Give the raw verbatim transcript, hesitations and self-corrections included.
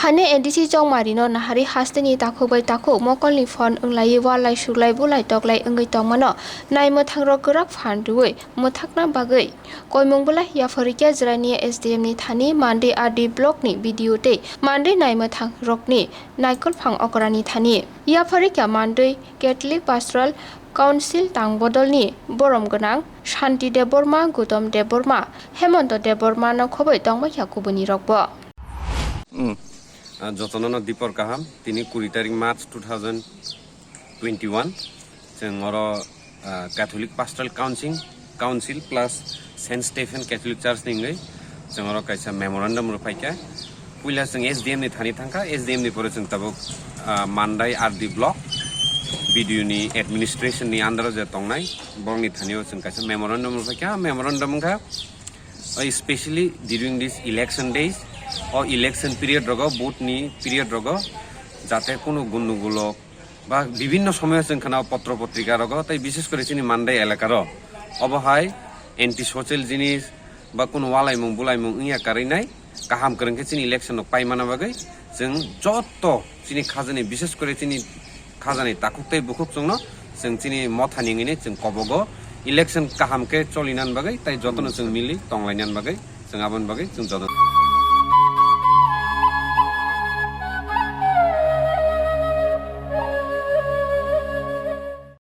Ani A D C Chongmarino nahari hasteni takhuk bai takhuk mokolni phone wnglaiwi walai suklai bulai toklai wngwi tongmano naimwthangrok kwrak phan rwui mwthakna bagwi koimung bwlai yapharikya Jirania S D M ni thani Mandwi R D block ni B D O tei Mandwi naimwthangrokni naikolphang okrani thani. Yapharikya Mandwi Catholic Pastoral Council tangbodolni borom gwnang Shanti Debbarma, Gautam Debbarma, Hemanta Debbarma no khoboi tongbaikha kubuni rokbo. Hmm. Ah, jotono no dipor kaham. Tini kuri tarik March two thousand twenty-one. Chwng oro, ah, Catholic Pastoral Council, Council plus Saint Stephen Catholic Church ni wngwi chwng oro kaisa memorandum rwphaikha. Puila chwng S D M ni thani thangkha, S D M ni pore chwng tabuk, ah, Mandai R D block B D O ni administration ni under o je tongnai, borokni thani o chwng kaisa memorandum rwphaikha. Memorandum wngkha, o specially during this election days, o election period rogo, vote ni period rogo, jate kunu gundugulok ba bibhinno somoyo chwng khana potro potrika rogo, tei bishes kore chini Mandai elaka ro, obo hai anti social jinis ba kunu walaimung bulaimung wngya karwi nai, kaham kwrwng khe chini election rok paimana bagwi chwng joto chini khajani, bishes kore chini khajani takhuk tei bukhuk chwngno chwng chini mothani wngwi chwng kobogo election kaham khe cholinan bagwi tei jotono chwng mili tonglainani bagwi chwng aboni bagwi chwng joto.